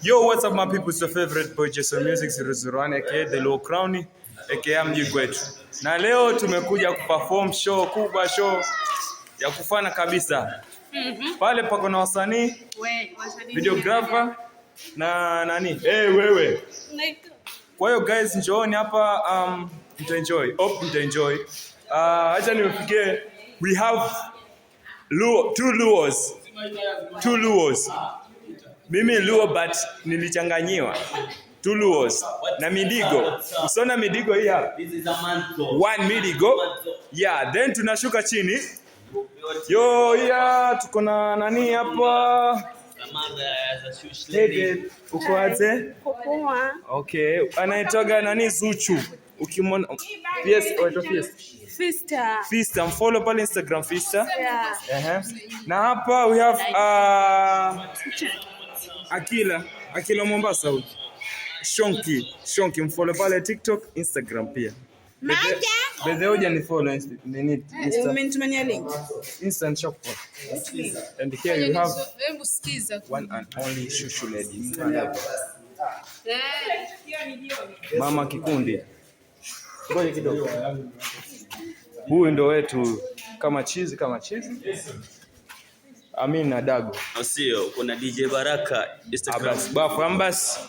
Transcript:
Yo, what's up, my people? It's your favorite boy Jason Music 001, aka The Low Crown, aka mji kwetu. Na leo tumekuja kuperform show kubwa, show ya kufana kabisa. Pale pako na wasanii, videographer na nani? Hey, wewe. Kwa hiyo guys, njooni hapa, mtaenjoy. Hope mtaenjoy. Acha nimefikie, we have Luo, two Luos. Two Luos. Mimi Luo, but nilichanganyiwa. Two Luos na Midigo. Usiona Midigo hii hapa? This is a manto. One Midigo. Yeah, then tunashuka chini. Yo, yeah, tuko na nani hapa? Samantha as a shush Hey lady. Babe, uko aje? Poa. Okay, anaitwaga nani, Zuchu. Ukimwona, yes, waitwa Fiesta. Fista. Fista, mfollow pale Instagram, Fista. Yeah. Na hapa we have Akila, Akila Mombasa huyu. Shonki, Shonki, mfollow pale TikTok, Instagram pia. Bebe, hoja ni follow nini, Insta. Umenitumania link. Instant shop. And here you have Hebu sikiza. One and only Shushu lady. Mama kikundi. Ngoja kidogo. Huyu ndo wetu, kama chizi kama chizi. Amina Dago. Sio, kuna DJ Baraka Instagram. Abbas, bafu ambas.